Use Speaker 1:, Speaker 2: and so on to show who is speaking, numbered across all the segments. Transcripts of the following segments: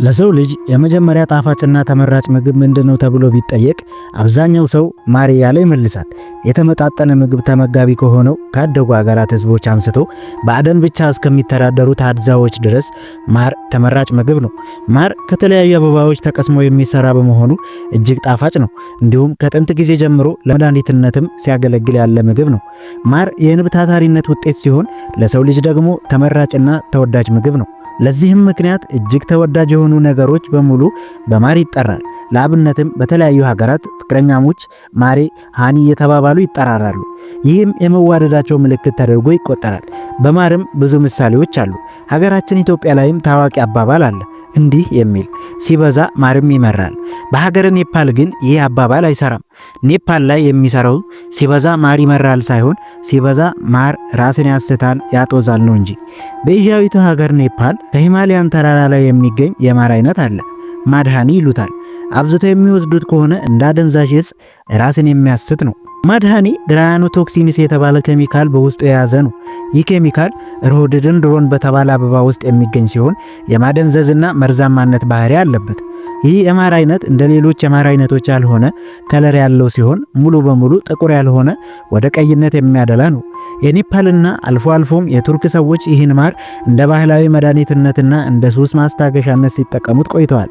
Speaker 1: ለሰው ልጅ የመጀመሪያ ጣፋጭና ተመራጭ ምግብ ምንድነው ተብሎ ቢጠየቅ አብዛኛው ሰው ማር እያለ ይመልሳል። የተመጣጠነ ምግብ ተመጋቢ ከሆነው ካደጉ ሀገራት ሕዝቦች አንስቶ በአደን ብቻ እስከሚተዳደሩት አድዛዎች ድረስ ማር ተመራጭ ምግብ ነው። ማር ከተለያዩ አበባዎች ተቀስሞ የሚሰራ በመሆኑ እጅግ ጣፋጭ ነው። እንዲሁም ከጥንት ጊዜ ጀምሮ ለመድኃኒትነትም ሲያገለግል ያለ ምግብ ነው። ማር የንብ ታታሪነት ውጤት ሲሆን ለሰው ልጅ ደግሞ ተመራጭና ተወዳጅ ምግብ ነው። ለዚህም ምክንያት እጅግ ተወዳጅ የሆኑ ነገሮች በሙሉ በማር ይጠራል። ለአብነትም በተለያዩ ሀገራት ፍቅረኛሞች ማሬ፣ honey እየተባባሉ ይጠራራሉ። ይህም የመዋደዳቸው ምልክት ተደርጎ ይቆጠራል። በማርም ብዙ ምሳሌዎች አሉ። ሀገራችን ኢትዮጵያ ላይም ታዋቂ አባባል አለ እንዲህ የሚል፣ ሲበዛ ማርም ይመራል። በሀገረ ኔፓል ግን ይህ አባባል አይሰራም። ኔፓል ላይ የሚሰራው ሲበዛ ማር ይመራል ሳይሆን ሲበዛ ማር ራስን ያስታል፣ ያጦዛል ነው እንጂ። በኤዥያዊቱ ሀገር ኔፓል ከሂማሊያን ተራራ ላይ የሚገኝ የማር አይነት አለ። ማድሃኒ ይሉታል። አብዝተው የሚወስዱት ከሆነ እንደ አደንዛዥ እጽ ራስን የሚያስት ነው። ማድሃኒ grayanotoxins የተባለ ኬሚካል በውስጡ የያዘ ነው። ይህ ኬሚካል rhododendron በተባለ አበባ ውስጥ የሚገኝ ሲሆን የማደንዘዝና መርዛማነት ባህሪ አለበት። ይህ የማር አይነት እንደ ሌሎች የማር አይነቶች ያልሆነ color ያለው ሲሆን ሙሉ በሙሉ ጥቁር ያልሆነ ወደ ቀይነት የሚያደላ ነው። የኔፓልና አልፎ አልፎም የቱርክ ሰዎች ይህን ማር እንደ ባህላዊ መድኃኒትነትና እንደ ሱስ ማስታገሻነት ሲጠቀሙት ቆይተዋል።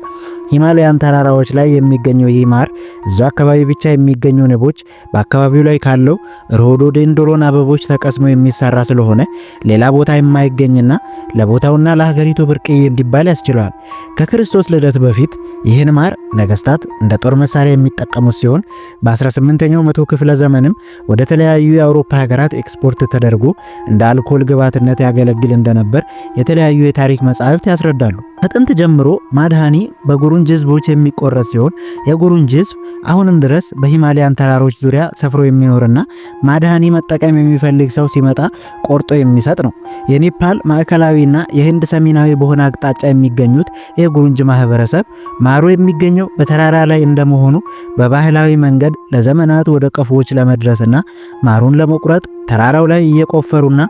Speaker 1: ሂማላያን ተራራዎች ላይ የሚገኘው ይህ ማር እዛው አካባቢ ብቻ የሚገኙ ንቦች በአካባቢው ላይ ካለው rhododendron አበቦች ተቀስሞ የሚሰራ ስለሆነ ሌላ ቦታ የማይገኝና ለቦታውና ለሀገሪቱ ብርቅዬ እንዲባል ያስችለዋል። ከክርስቶስ ልደት በፊት ይህን ማር ነገስታት እንደ ጦር መሳሪያ የሚጠቀሙት ሲሆን በ18ኛው መቶ ክፍለ ዘመንም ወደ ተለያዩ የአውሮፓ ሀገራት ኤክስፖርት ተደርጎ እንደ አልኮል ግብዓትነት ያገለግል እንደነበር የተለያዩ የታሪክ መጻሕፍት ያስረዳሉ። ከጥንት ጀምሮ ማድሃኒ በጉሩንጅ ህዝቦች የሚቆረጥ ሲሆን የጉሩንጅ ህዝብ አሁንም ድረስ በሂማሊያን ተራሮች ዙሪያ ሰፍሮ የሚኖርና ማድሃኒ መጠቀም የሚፈልግ ሰው ሲመጣ ቆርጦ የሚሰጥ ነው። የኔፓል ማዕከላዊና የህንድ ሰሜናዊ በሆነ አቅጣጫ የሚገኙት የጉሩንጅ ማህበረሰብ ማሩ የሚገኘው በተራራ ላይ እንደመሆኑ በባህላዊ መንገድ ለዘመናት ወደ ቀፎዎች ለመድረስና ማሩን ለመቁረጥ ተራራው ላይ እየቆፈሩና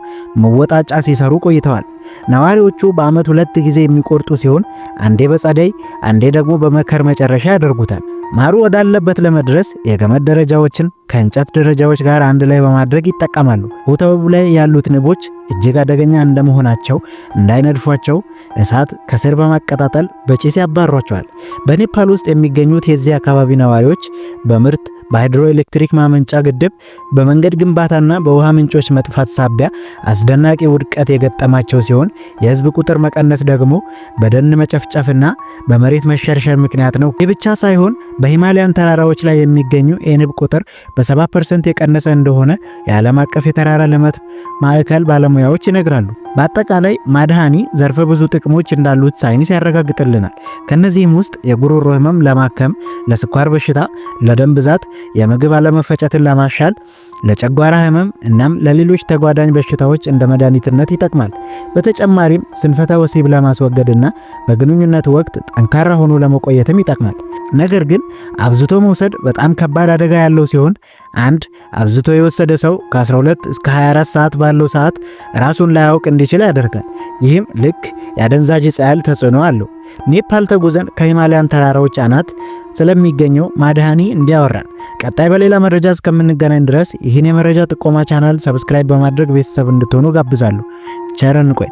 Speaker 1: መወጣጫ ሲሰሩ ቆይተዋል። ነዋሪዎቹ በዓመት ሁለት ጊዜ የሚቆርጡ ሲሆን አንዴ በጸደይ አንዴ ደግሞ በመከር መጨረሻ ያደርጉታል። ማሩ ወዳለበት ለመድረስ የገመድ ደረጃዎችን ከእንጨት ደረጃዎች ጋር አንድ ላይ በማድረግ ይጠቀማሉ። ቦታው ላይ ያሉት ንቦች እጅግ አደገኛ እንደመሆናቸው እንዳይነድፏቸው እሳት ከስር በማቀጣጠል በጭስ ያባሯቸዋል። በኔፓል ውስጥ የሚገኙት የዚህ አካባቢ ነዋሪዎች በምርት፣ በሃይድሮኤሌክትሪክ ማመንጫ ግድብ፣ በመንገድ ግንባታና በውሃ ምንጮች መጥፋት ሳቢያ አስደናቂ ውድቀት የገጠማቸው ሲሆን የህዝብ ቁጥር መቀነስ ደግሞ በደን መጨፍጨፍና በመሬት መሸርሸር ምክንያት ነው። ይህ ብቻ ሳይሆን በሂማሊያን ተራራዎች ላይ የሚገኙ የንብ ቁጥር በ70% የቀነሰ እንደሆነ የዓለም አቀፍ የተራራ ልማት ማዕከል ባለሙያዎች ይነግራሉ። በአጠቃላይ ማድሃኒ ዘርፈ ብዙ ጥቅሞች እንዳሉት ሳይንስ ያረጋግጥልናል። ከነዚህም ውስጥ የጉሮሮ ህመም ለማከም፣ ለስኳር በሽታ፣ ለደም ብዛት፣ የምግብ አለመፈጨትን ለማሻል፣ ለጨጓራ ህመም እናም ለሌሎች ተጓዳኝ በሽታዎች እንደ መድኃኒትነት ይጠቅማል። በተጨማሪም ስንፈተ ወሲብ ለማስወገድና በግንኙነት ወቅት ጠንካራ ሆኖ ለመቆየትም ይጠቅማል። ነገር ግን አብዝቶ መውሰድ በጣም ከባድ አደጋ ያለው ሲሆን አንድ አብዝቶ የወሰደ ሰው ከ12 እስከ 24 ሰዓት ባለው ሰዓት ራሱን ላያውቅ እንዲችል ያደርጋል። ይህም ልክ የአደንዛዥ ዕፅ ያህል ተጽዕኖ አለው። ኔፓል ተጉዘን ከሂማሊያን ተራራዎች አናት ስለሚገኘው ማድሃኒ እንዲያወራን። ቀጣይ በሌላ መረጃ እስከምንገናኝ ድረስ ይህን የመረጃ ጥቆማ channel subscribe በማድረግ ቤተሰብ እንድትሆኑ ጋብዛለሁ። ቸር እንቆይ።